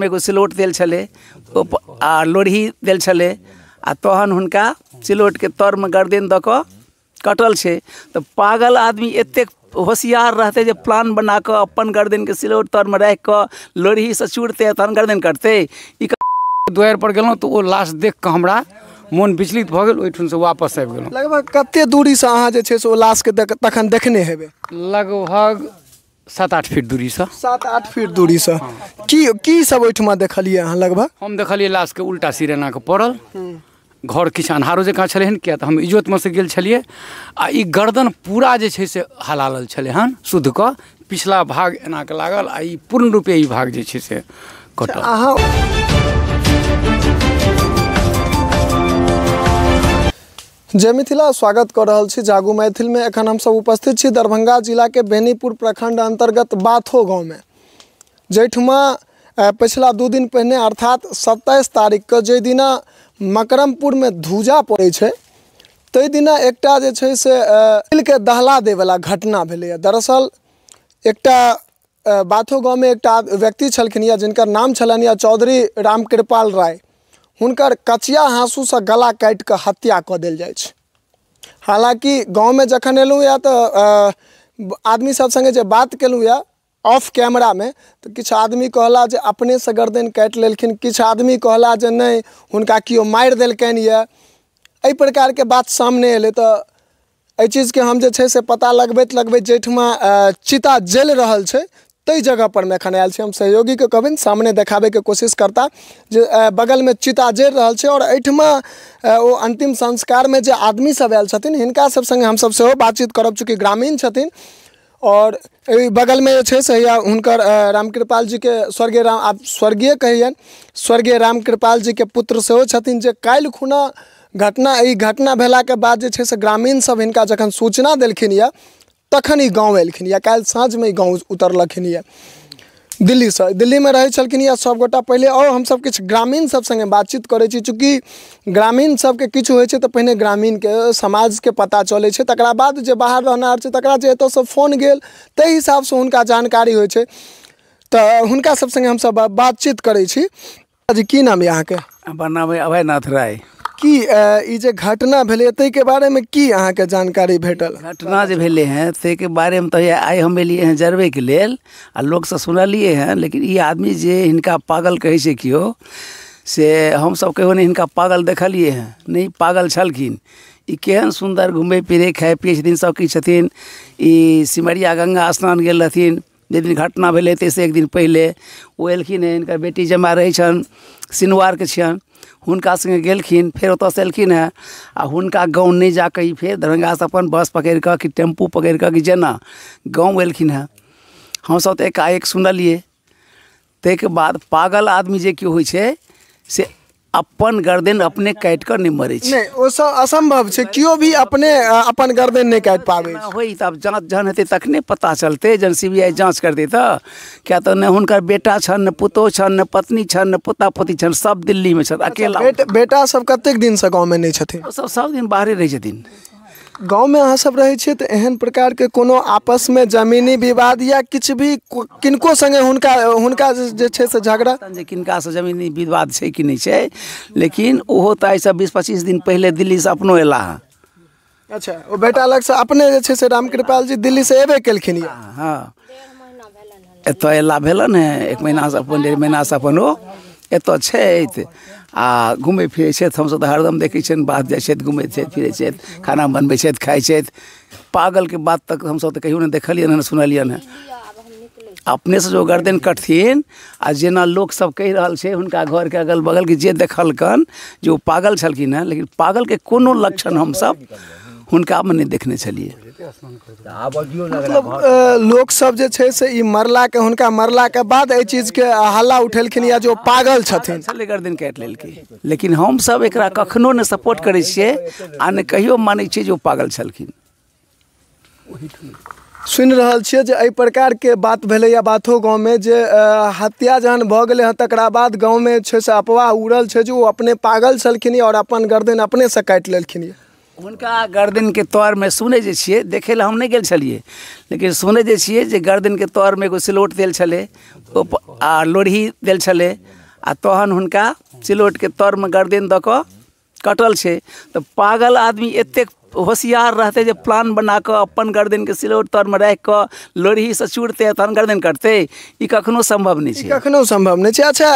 एगो सिलौट देल छलै आ लोढ़ी देल छलै आ तहन हुनका सिलौटके तरमे गर्दन दऽ कऽ कटल छै। तऽ पागल आदमी एतेक होशियार रहतै जे प्लान बना कऽ अपन गर्दनके सिलौट तरमे राखि कऽ लोढ़ीसँ चूरतै तहन गर्दन कटतै। ई दुआरि पर गेलहुँ तऽ ओ लाश देख कऽ हमरा मोन विचलित भऽ गेल, ओहिठामसँ वापस आबि गेलहुँ। लगभग कते दूरीसँ अहाँ जे छै से ओ लाशके तखन देखने हेबै? लगभग 7-8 फीट दूरीसँ। 7-8 फीट दूरीसँ। की की सब ओहिठमा देखलियै अहाँ लगभग? हम देखलियै लाशके उल्टा सिर एना कऽ पड़ल, घर किछु अन्हारो जकाँ छलै हन, किया तऽ हम इजोतमे से गेल छलियै, आ ई गर्दन पूरा जे छै से हलालल छलै हन शुद्ध कऽ, पिछला भाग एना कऽ लागल आ ई पूर्ण रूपे ई भाग जे छै से कटल। अहाँ जय मिथिला स्वागत कर रहल छी जागू मैथिल में। एखन हमसब उपस्थित छी दरभंगा जिला के बेनीपुर प्रखंड अंतर्गत बाथो गांव में, जहिठमा पिछला 2 दिन पहिने अर्थात 27 तारीख के जे दिना मकरमपुर में धूजा पड़ै छै तै दिना एकटा जे छै से दिल के दहला दैवला घटना भेलैए। दरअसल एकटा बाथो गांव में एकटा व्यक्ति छलखिन या जिनकर नाम छलनि या चौधरी रामकृपाल राय, हुनकर कचिया हाँसूसँ गला काटि कऽ हत्या कऽ देल जाइ छै। हालाँकि गाँवमे जखन एलहुँ या तऽ आदमी सब सङ्गे जे बात केलहुँ या ऑफ कैमरामे, तऽ किछु आदमी कहला जे अपनेसँ गर्दन काटि लेलखिन, किछु आदमी कहला जे नहि हुनका केओ मारि देलकनि यऽ। एहि प्रकारके बात सामने एलै। तऽ एहि चीजके हम जे छै से पता लगबैत लगबैत जाहिठमा चिता जलि रहल छै ताहि जगह पर मे एखन आयल छी। हम सहयोगीके कहबनि सामने देखाबैके कोशिश करता जे बगलमे चिता जरि रहल छै और एहिठमा ओ अंतिम संस्कारमे जे आदमी सब आयल छथिन हिनका सब सङ्गे हमसब सेहो बातचीत करब, चूँकि ग्रामीण छथिन। और एहि बगलमे जे छै से या हुनकर रामकृपाल जीके स्वर्गीय राम, आब स्वर्गीय कहियनि, स्वर्गीय रामकृपाल जीके पुत्र सेहो छथिन, जे काल्हि खुना घटना ई घटना भेलाके बाद जे छै से ग्रामीण सब हिनका जखन सूचना देलखिन यऽ तखन ई गाँव एलखिन या काल्हि साँझमे ई गाँव उतरलखिन यऽ दिल्लीसँ। दिल्लीमे रहै छलखिन या सबगोटा पहिले। और हमसब किछु ग्रामीण सब सङ्गे बातचीत करै छी, चूँकि ग्रामीण सबके किछु होइ छै तऽ पहिने ग्रामीणके समाजके पता चलै छै, तकरा बाद जे बाहर रहनाहर छै तकरा जे एतऽसँ फोन गेल ताहि हिसाबसँ हुनका जानकारी होइ छै। तऽ हुनका सब सङ्गे हमसब बातचीत करै छी। जी की नाम यऽ अहाँके? हमर नाम अइ अभयनाथ राय। की ई जे घटना भेलै ताहिके बारेमे की अहाँके जानकारी भेटल? घटना जे भेलै हँ ताहिके बारेमे तऽ आइ हम एलियै हँ जरबैके लेल आ लोकसँ सुनलियै हँ, लेकिन ई आदमी जे हिनका पागल कहै छै केओ, से हमसब कहियो नहि हिनका पागल देखलियै हँ, नहि पागल छलखिन। ई केहन सुन्दर घुमै फिरै खाइ पियै छथिन, सब किछु छथिन। ई सिमरिया गंगा स्नान गेल रहथिन जाहि दिन घटना भेलै ताहिसँ एक दिन पहिले ओ एलखिन हँ। हिनकर बेटी जमाय रहै छनि, सिनुआरके छियनि, हुनका सङ्गे गेलखिन, फेर ओतऽसँ एलखिन हँ आ हुनका गाँव नहि जाकऽ ई फेर दरभंगासँ अपन बस पकड़ि कऽ कि टेम्पू पकड़ि कऽ कि जेना गाँव एलखिन हँ। हमसब तऽ एकाएक सुनलियै। ताहिके बाद पागल आदमी जे केओ होइ छै से अपन गर्दन अपने काटि कऽ नहि मरै छै। नहि, ओ सब असम्भव छै, केओ भी अपने अपन गर्दन नहि काटि पाबै छै। होइ तऽ आब जाँच जहन हेतै तखने पता चलतै, जहन CBI जाँच करतै तऽ। किया तऽ नहि हुनकर बेटा छनि, नहि पुतोहु छनि, नहि पत्नी छनि, नहि पोता पोती छनि, सब दिल्लीमे छनि अकेला। बेटा सब कतेक दिनसँ गाँवमे नहि छथिन? ओ सब सब दिन बाहरे रहै छथिन। गाँवमे अहाँ सब रहै छियै तऽ एहन प्रकारके कोनो आपसमे जमीनी विवाद या किछु भी किनको सङ्गे हुनका हुनका जे छै से झगड़ा? जे किनकासँ जमीनी विवाद छै कि नहि छै, लेकिन ओहो तऽ आइसँ 20-25 दिन पहिले दिल्लीसँ अपनो अयला हँ। अच्छा, ओ बेटा लगसँ अपने जे छै से रामकृपाल जी दिल्लीसँ एबे केलखिन यऽ? हँ, एतऽ अयला भेलनि हँ 1 महीनासँ, अपन 1.5 महीनासँ अपन ओ एतऽ छथि आ घुमै फिरै छथि। हमसब तऽ हरदम देखै छियनि, बाध जाइ छथि, घुमै छथि फिरै छथि, खाना बनबै छथि, खाइ छथि। पागलके बात तक हमसब तऽ कहियो नहि देखलियनि हँ, सुनलियनि हँ। अपनेसँ जो गर्दन कटथिन आ जेना लोकसब कहि रहल छै हुनका घरके अगल बगलके जे देखलकनि जे ओ पागल छलखिन हँ, लेकिन पागलके कोनो लक्षण हमसब हुनकामे नहि देखने छलियै। मतलब लोक सब जे छै से ई मरलाके हुनका मरलाके बाद एहि चीजके हल्ला उठेलखिन या जो पागल छथिन छलै गर्दन काटि लेलकै, लेकिन हमसब एकरा कखनो नहि सपोर्ट करै छियै आ नहि कहियो मानै छियै जे ओ पागल छलखिन। सुनि रहल छियै जे एहि प्रकारके बात भेलैए बाथो गाँवमे, जे हत्या जहन भऽ गेलै हँ तकरा बाद गाँवमे छै से अफवाह उड़ल छै जे ओ अपने पागल छलखिन और अपन गर्दन अपनेसँ काटि लेलखिन। हुनका गर्दनके तरमे सुनै जे छियै, देखै लए हम नहि गेल छलियै, लेकिन सुनै जे छियै जे गर्दनके तरमे एगो सिलौट देल छलै आ लोढ़ी देल छलै, आ तहन हुनका सिलौटके तरमे गर्दन दऽ कऽ कटल छै। तऽ पागल आदमी एतेक होशियार रहतै जे प्लान बना कऽ अपन गर्दनके सिलौट तरमे राखि कऽ लोढ़ीसँ चूरतै तहन गर्दन कटतै, ई कखनो सम्भव नहि छै, कखनो सम्भव नहि छै। अच्छा,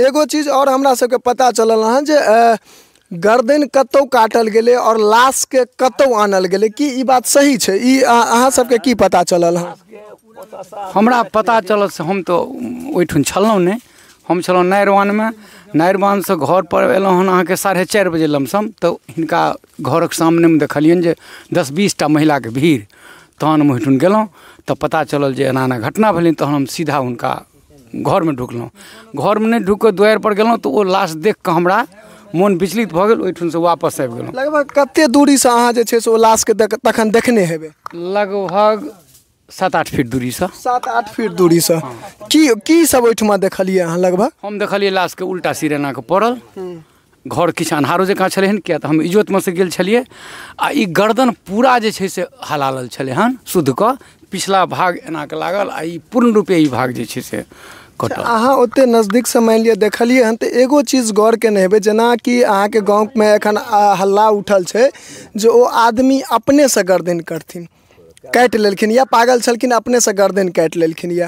एगो चीज आओर हमरा सबके पता चलल हँ जे गर्दन कतौ काटल गेलै आओर लाशके कतौ आनल गेलै, की ई बात सही छै? ई अहाँ सबके की पता चलल हँ? हमरा पता चलल से हम तऽ ओहिठाम छलहुँ नहि, हम छलहुँ नायरवानमे। नायरवानसँ घरपर अयलहुँ हन अहाँके 4:30 बजे लमसम, तऽ हिनका घरक सामनेमे देखलियनि जे 10-20 टा महिलाके भीड़। तहन हम ओहिठाम गेलहुँ तऽ पता चलल जे एना एना घटना भेलनि। तहन हम सीधा हुनका घरमे ढुकलहुँ। घरमे नहि ढुकि कऽ दुआरिपर गेलहुँ तऽ ओ लाश देखि कऽ हमरा मोन विचलित भऽ गेल, ओहिठामसँ वापस आबि गेलहुँ। लगभग कते दूरीसँ अहाँ जे छै से ओ लाशके तखन देखने हेबै? लगभग 7-8 फीट दूरीसँ। 7-8 फीट दूरीसँ। की की सब ओहिठमा देखलियै अहाँ लगभग? हम देखलियै लाशके उल्टा सिर एना कऽ पड़ल, घर किछु अन्हारो जकाँ छलै हन, किया तऽ हम इजोतमे से गेल छलियै, आ ई गर्दन पूरा जे छै से हलालल छलै हन शुद्ध कऽ, पिछला भाग एना कऽ लागल आ ई पूर्ण रूपे ई भाग जे छै से कटल। अहाँ ओते नजदीकसँ मानि लिअ देखलियै हन तऽ एगो चीज गौर केने हेबै, जेनाकि अहाँके गाँवमे एखन हल्ला उठल छै जे ओ आदमी अपनेसँ गर्दन करथिन काटि लेलखिन या पागल छलखिन अपनेसँ गर्दन काटि लेलखिन या,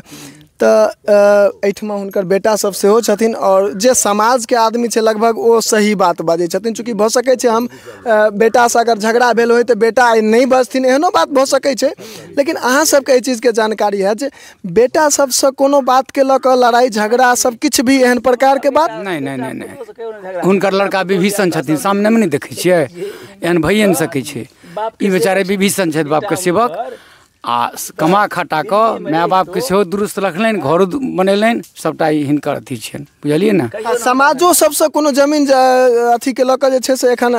तऽ एहिठमा हुनकर बेटा सब सेहो छथिन आओर जे समाजके आदमी छै लगभग ओ सही बात बाजै छथिन। चूँकि भऽ सकै छै हम बेटासँ अगर झगड़ा भेल होइ तऽ बेटा आइ नहि बजथिन, एहनो बात भऽ सकै छै, लेकिन अहाँ सबके एहि चीजके जानकारी हैत जे बेटा सबसँ कोनो बातके लऽ कऽ लड़ाइ झगड़ा सब किछु भी एहन प्रकारके बात नहि। नहि नहि नहि, हुनकर लड़का विभीषण छथिन, सामनेमे नहि देखै छियै, एहन भइए नहि सकै छै। ई बेचारे विभीषण छथि बापके सेवक, आ कमा खटा कऽ माय बापके सेहो दुरुस्त रखलनि, घरो बनेलनि, सबटा ई हिनकर अथी छियनि, बुझलियै ने। समाजो सबसँ कोनो जमीन अथीके लऽ कऽ जे छै से एखन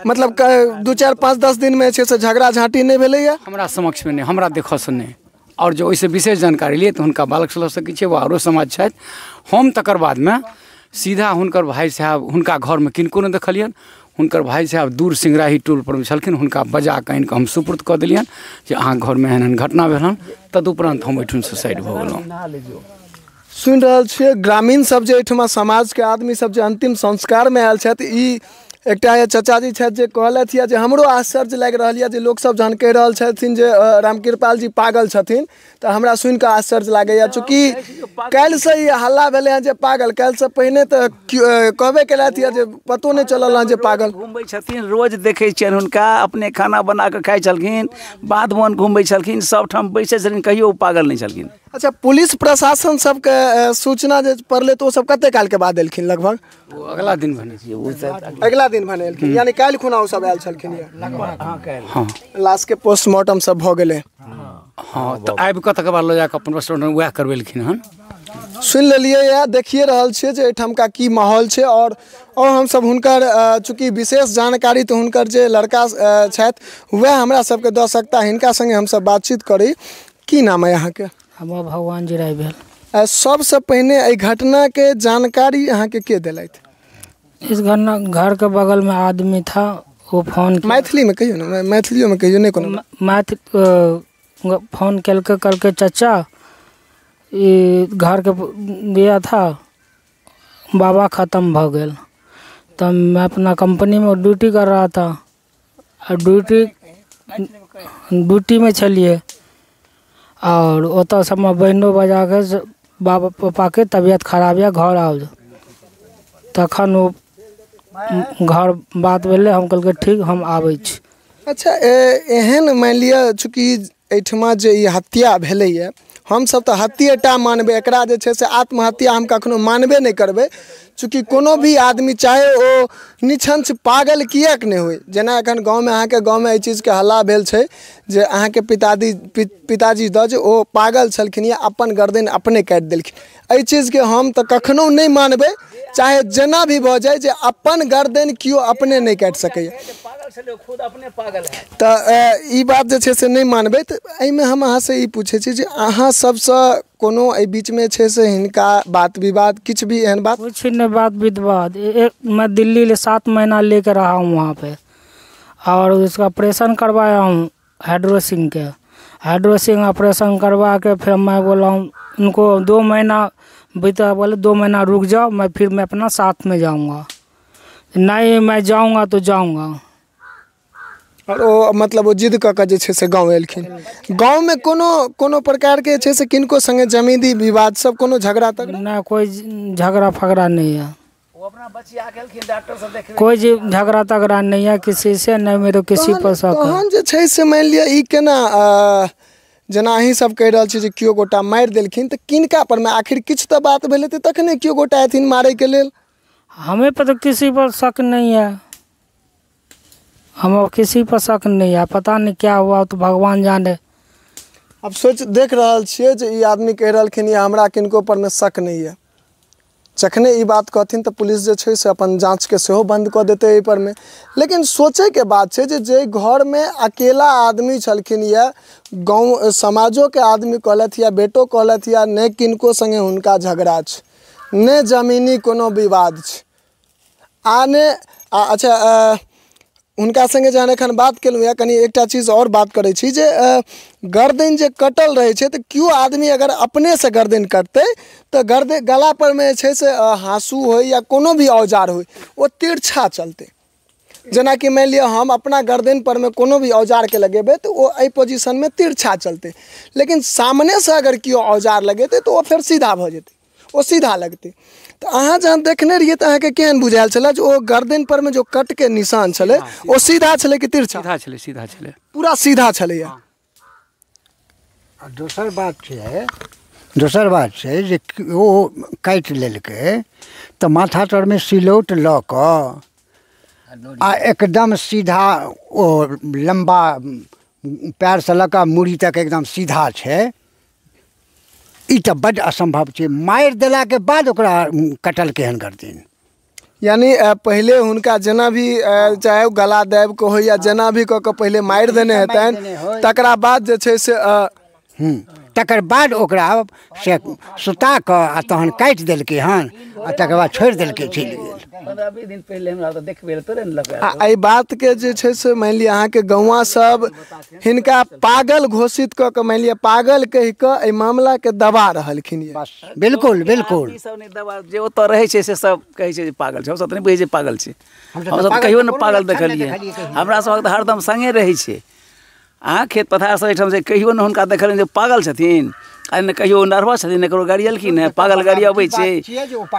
मतलब 2, 4, 5, 10 दिनमे जे छै से झगड़ा झाँटी नहि भेलैए? हमरा समक्षमे नहि, हमरा देखऽसँ नहि। आओर जे ओहिसँ विशेष जानकारी लिए तऽ हुनका बालकसँ लऽ सकै छियै, वा आरो समाज छथि। हम तकर बादमे सीधा हुनकर भाइ साहेब, हुनका घरमे किनको नहि देखलियनि, हुनकर भाइ साहेब दूर सिंगराही टोल पर छलखिन, हुनका बजा कऽ आनि कऽ हम सुपुर्द कऽ देलियनि जे अहाँके घरमे एहन एहन घटना भेल हन। तदुपरांत हम ओहिठामसँ साइड भऽ गेलहुँ। सुनि रहल छियै ग्रामीण सब जे एहिठमा समाजके आदमी सब जे अंतिम संस्कारमे आयल छथि, ई एकटा चाचाजी छथि जे कहलथि यऽ जे हमरो आश्चर्य लागि रहल यऽ जे लोकसब जहन कहि रहल छथिन जे रामकृपाल जी पागल छथिन तऽ हमरा सुनिकऽ आश्चर्य लागैए। चूँकि काल्हिसँ ई हल्ला भेलै हँ जे पागल, काल्हिसँ पहिने तऽ कहबे केलथि यऽ जे पतो नहि चलल हँ जे पागल घुमबै छथिन। रोज देखै छियनि हुनका, अपने खाना बना कऽ खाइ छलखिन, बाध वन घुमबै छलखिन, सबठाम बैसै छलखिन, कहियो ओ पागल नहि छलखिन। अच्छा, पुलिस प्रशासन सबके सूचना जे पड़लै तऽ ओ सब कते कालके बाद एलखिन? लगभग अगला दिन भने, अगला दिन भने एलखिन, यानी काल्हि खुना ओ सब आयल छलखिन। हाँ, लाशके पोस्टमार्टम सब भऽ गेलै। हाँ, तऽ आबि कऽ तकर बाद लऽ जाकऽ अपन पोस्टमार्टम वएह करबेलखिन हन। सुनि लेलियै या देखिए रहल छियै जे एहिठामका की माहौल छै। आओर हमसब हुनकर चूँकि विशेष जानकारी तऽ हुनकर जे लड़का छथि वएह हमरा सबके दऽ सकता, हिनका सङ्गे हमसब बातचीत करी। की नाम अइ अहाँके? हमर भगवान जी राय भेल। सबसँ पहिने एहि घटनाके जानकारी अहाँके के देलथि? इस घटना घर के बगल में आदमी था, वो फोन मैथिली में कहियो ना, मैथिलियो में कहियो, नहीं कोनो मैथिली फोन केलके, कहलके चाचा ये घर के गया था, बाबा ख़त्म भ गेल। तब मैं अपना कंपनी में ड्यूटी कर रहा था और ड्यूटी में छलिए और ओतऽ से हमर बहिनो बजा के बाबा पापा के तबियत खराब यऽ, घर आउ। तखन ओ घर बात भेलै, हम कहलकै ठीक हम आबै छी। अच्छा, एहन मानि लिअ चूँकि एहिठमा जे ई हत्या भेलैए, हमसब तऽ हत्येटा मानबै, एकरा जे छै से आत्महत्या हम कखनो मानबे नहि करबै। चूँकि कोनो भी आदमी चाहे ओ निछंछ पागल किएक नहि होइ, जेना एखन गाँवमे अहाँके गाँवमे एहि चीजके हल्ला भेल छै जे अहाँके पिताजी दऽ जे ओ पागल छलखिन या अपन गर्दन अपने काटि देलखिन, एहि चीजके हम तऽ कखनो नहि मानबै, चाहे जेना भी भऽ जाय, जे अपन गर्दन केओ अपने नहि काटि सकैए। तऽ ई बात जे छै से नहि मानबै। तऽ एहिमे हम अहाँसँ ई पूछै छी जे अहाँ सबसँ कोनो एहि बीचमे छै से हिनका बात विवाद किछु भी एहन बात? कुछ नहीं बात विवाद। मैं दिल्ली ले 7 महीना लेकर रहा हूँ वहाँ पे, और उसका ऑपरेशन करवाया हूँ हाइड्रोसिंग के। हाइड्रोसिंग ऑपरेशन करवा के फिर मैं बोला हूँ उनको 2 महीना बीता, बोले 2 महीना रुक जाओ, मैं फिर मैं अपना साथ में जाऊँगा। नहीं मैं जाऊँगा तो जाऊँगा। और ओ मतलब ओ जिद कऽ कऽ जे छै से गाँव एलखिन। गाँवमे कोनो कोनो प्रकारके जे छै से किनको संगे जमीनी विवाद सब कोनो झगड़ा तगड़ा ना, कोई झगड़ा फगड़ा नहीं है। वो अपना बचिया गेलखिन डॉक्टर सब देखबे, कोई झगड़ा तगड़ा नहीं है किसी से, नहीं मेरे किसी पर शक है। तहन जे छै से मानि लिअ ई केना जेना अहीं सब कहि रहल छी जे केओ गोटा मारि देलखिन तऽ किनका पर मे आखिर किछु तऽ बात भेलै तऽ तखने केओ गोटा एथिन मारैके लेल। हमें पर तो किसी पर शक नहीं है, हम किसी पर शक नहीं है, पता नहीं क्या हुआ तो भगवान जाने। अब सोच देख रहल छियै जे ई आदमी कहि रहलखिन या हमरा किनको पर मे शक नहीं है। जखने ई बात कहथिन तऽ पुलिस जे छै से अपन जाँचके सेहो बंद कऽ देतै एहि पर मे। लेकिन सोचैके बात छै जे जाहि घरमे अकेला आदमी छलखिन या गाँव समाजोके आदमी कहलथि या बेटो कहलथि या नहि किनको संगे हुनका झगड़ा छै, नहि जमीनी कोनो विवाद छै आ नहि अच्छा हुनका संगे जहन एखन बात केलहुँ या कनि एकटा चीज आओर बात करै छी जे गर्दन जे कटल रहै छै तऽ केओ आदमी अगर अपनेसँ गर्दन कटतै तऽ गर्दन गला परमे जे छै से हाँसू होइ या कोनो भी औजार होइ ओ तिरछा चलतै। जेनाकि मानि लिअ हम अपना गर्दन परमे कोनो भी औजारके लगेबै तऽ ओ एहि पोजिशनमे तिरछा चलतै, लेकिन सामनेसँ अगर केओ औजार लगेतै तऽ ओ फेर सीधा भऽ जेतै, ओ सीधा लगतै। तऽ अहाँ जहन देखने रहियै तऽ अहाँके केहन बुझायल छलै जे ओ गर्दन परमे जो कटके निशान छलै ओ सीधा छलै कि तिरछा? सीधा छलै, सीधा छलै, पूरा सीधा छलैया। आ दोसर बात छै, दोसर बात छै जे ओ काटि लेलकै तऽ माथा तरमे सिलौट लऽ कऽ आ एकदम सीधा ओ लम्बा पैरसँ लऽ कऽ मूड़ी तक एकदम सीधा छै। ई तऽ बड्ड असम्भव छै, मारि देलाके बाद ओकरा कटलकै हन गर्दन। यानी पहिले हुनका जेना भी चाहे गला दाबि कऽ होइ या जेना भी कऽ कऽ पहिले मारि देने हेतनि, तकरा बाद जे छै से तकर बाद ओकरा से सुता कऽ आ तहन काटि देलकै हन आ तकर बाद छोड़ि देलकै, चलि गेल। 15-20 दिन पहिले हमरा तऽ देखबे तोरे ने लगा। आ एहि बातके जे छै से मानि लिअ अहाँके गौआँ सब हिनका पागल घोषित कऽ कऽ मानि लिअ पागल कहि कऽ एहि मामलाके दबा रहलखिन यऽ। बस बिल्कुल बिल्कुल ई सब नहि दबा, जे ओतऽ रहै छै से सब कहै छै जे पागल छै। हमसब तऽ नहि बुझै छियै पागल छै, हमसब तऽ कहियो नहि पागल देखलियै। हमरा सबके तऽ हरदम संगे रहै छै। अहाँ खेत पथार सब एहिठाम से कहियो नहि हुनका देखलियनि जे पागल छथिन, आ नहि कहियो नर्वस छथिन, नहि ककरो गरियलखिन हेँ। पागल गाड़ी अबै छै,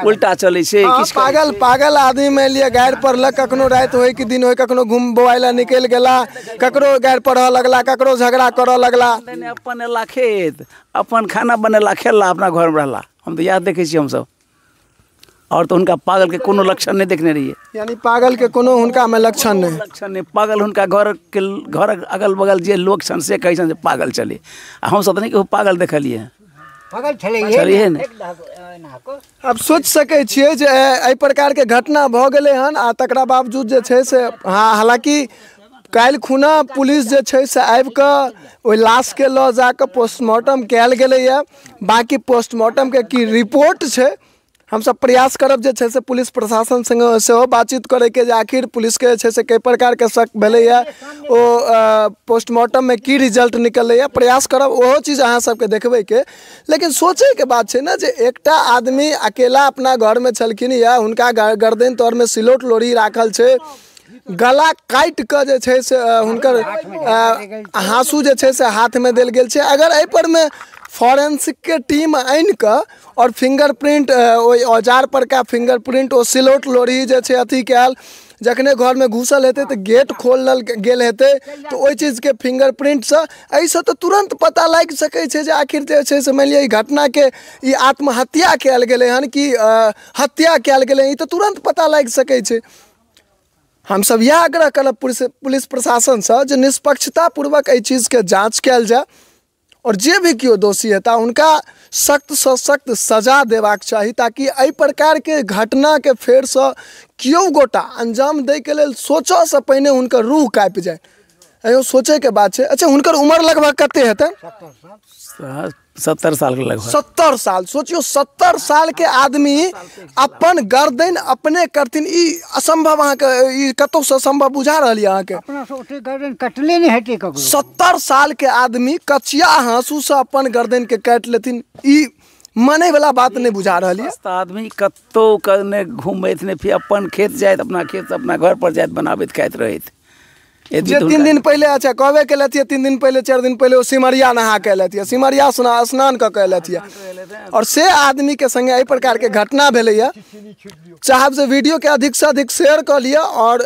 उल्टा चलै छै, किछु पागल पागल आदमी मानि लिअ गाड़ि पड़लक, कखनो राति होइ कि दिन होइ, कखनो घूम बौआइ लए निकलि गेला, ककरो गाड़ि पढ़ऽ लगला, ककरो झगड़ा करऽ लगला। अपन एला खेत, अपन खाना बनेला, खेलला, अपना घरमे रहला। हम तऽ इएह देखै छियै हमसब। और तऽ हुनका पागलके कोनो लक्षण नहि देखने रहियै। यानी पागलके कोनो हुनकामे लक्षण नहि, लक्षण नहि। पागल हुनका घरके घरक अगल बगल जे लोक छनि से कहै छनि जे पागल छलै, आ हमसब तऽ नहि कहियो पागल देखलियै हँ। पागल छलैहे ने। आब सोचि सकै छियै जे एहि प्रकारके घटना भऽ गेलै हन आ तकरा बावजूद जे छै से हाँ, हालाँकि काल्हि खुना पुलिस जे छै से आबि कऽ ओहि लाशके लऽ जाकऽ पोस्टमार्टम कयल गेलैए। बाँकी पोस्टमार्टमके की रिपोर्ट छै हमसब प्रयास करब जे छै से पुलिस प्रशासन संगे सेहो बातचीत करैके जे आखिर पुलिसके जे छै से कई प्रकारके शक भेलैए, ओ पोस्टमार्टममे की रिजल्ट निकलैए, प्रयास करब ओहो चीज अहाँ सबके देखबैके। लेकिन सोचैके बात छै ने जे एकटा आदमी अकेला अपना घरमे छलखिन या हुनका गर्दन तरमे सिलौट लोढ़ी राखल छै, गला काटि कऽ जे छै से हुनकर हाँसू जे छै से हाथमे देल गेल छै। अगर एहि परमे फॉरेंसिकके टीम आनि कऽ आओर फिंगरप्रिंट ओहि औजार परका फिंगरप्रिंट ओ सिलौट लोढ़ी जे छै अथी कयल, जखने घरमे घुसल हेतै तऽ गेट खोलल गेल हेतै तऽ ओहि चीजके फिंगरप्रिंटसँ एहिसँ तऽ तुरन्त पता लागि सकै छै जे आखिर जे छै से मानि लिअ ई घटनाके ई आत्महत्या कयल गेलै हन कि हत्या कयल गेलै, ई तऽ तुरन्त पता लागि सकै छै। हमसब इएह आग्रह करब पुलिस प्रशासनसँ जे निष्पक्षतापूर्वक एहि चीजके जाँच कयल जाय और जे भी केओ दोषी हेता हुनका सख्तसँ सख्त सजा देबाक चाही, ताकि एहि प्रकारके घटनाके फेरसँ केओ गोटा अंजाम दैके लेल सोचऽसँ पहिने हुनकर रूह काँपि जाय। एहो सोचैके बात छै। अच्छा, हुनकर उम्र लगभग कते हेतनि? 70 साल के लगभग। 70 साल। सोचियो, 70 साल के आदमी अपन गर्दन अपने करथिन, ई असंभव। अहाँके ई कतौसँ संभव बुझा रहल यऽ अहाँके? अपना से ओते गर्दन कटले नहि हेतै ककरो। 70 साल के आदमी कचिया हाँसूसँ अपन गर्दन के काटि लेथिन, ई मानै वाला बात नहि बुझा रहल यऽ। स्वस्थ आदमी कतौ कने घूमैत नहि, फिर अपन खेत जाइत, अपना खेत से अपना घर पर जाइत, बनाबैत खाइत रहैत। जे 3 दिन पहिले, अच्छा कहबे केलथि, 3 दिन पहिले 4 दिन पहिले ओ सिमरिया नहा के एलथि, सिमरिया स्नान कऽ के एलथि, और से आदमी के संगे एहि प्रकार के घटना भेलैया। चाहब जे वीडियो के अधिक से अधिक शेयर कऽ लिअ और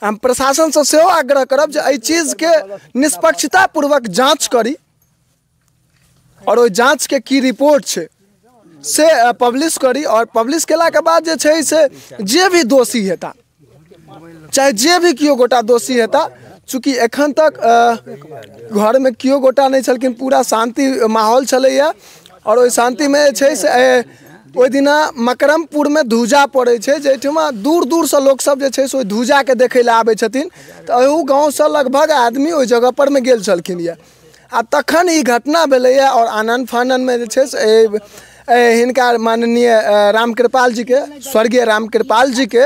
हम प्रशासन से सेहो आग्रह करब जे एहि चीज के निष्पक्षता पूर्वक जांच करी और ओहि जांच के की रिपोर्ट छै से पब्लिश करी, और पब्लिश केला के बाद जे छै से जे भी दोषी हेता, चाहे जे भी केओ गोटा दोषी हेता, चूँकि एखन तक घरमे केओ गोटा नहि छलखिन, पूरा शांति माहौल छलैया और ओहि शांतिमे जे छै से ओहि दिना मकरमपुरमे धूजा पड़ै छै, जाहिठमा दूर दूरसँ लोकसब जे छै से ओहि धूजाके देखै लए आबै छथिन। तऽ एहू गाँवसँ लगभग आदमी ओहि जगह परमे गेल छलखिन यऽ आ तखन ई घटना भेलैया। और आनन फाननमे जे छै से हिनका माननीय रामकृपाल जीके, स्वर्गीय रामकृपाल जीके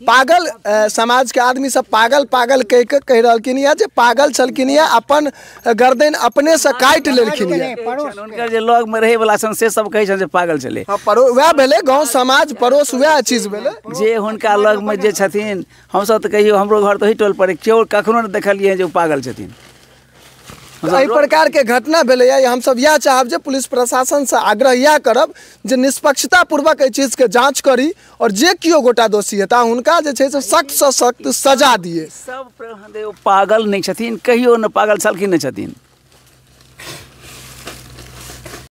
पागल समाज के आदमी सब पागल पागल कहि के कहि रहलखिन या जे पागल छलखिन या, अपन गर्दन अपने से काटि लेलखिन या। हुनकर जे लग में रहे वाला छन से सब कहै छन जे पागल छलै। हाँ, वएह भेलै गाँव समाज पड़ोस, वएह चीज भेलै जे हुनका लग में जे छथिन। हमसब तऽ कहियो, हमरो घर तऽ ओहि टोल पर, केओ कखनो नहि देखलियै जे ओ पागल छथिन। एहि प्रकार के घटना भेलैया। हमसब इएह चाहब जे पुलिस प्रशासन से आग्रह इएह करब जे निष्पक्षता पूर्वक एहि चीज के जांच करी और जे केओ गोटा दोषी हेता हुनका जे छै से सख्त से सख्त सजा दिए। सब पागल नहि छथिन, कहियो ने पागल छलखिन नहि छथिन।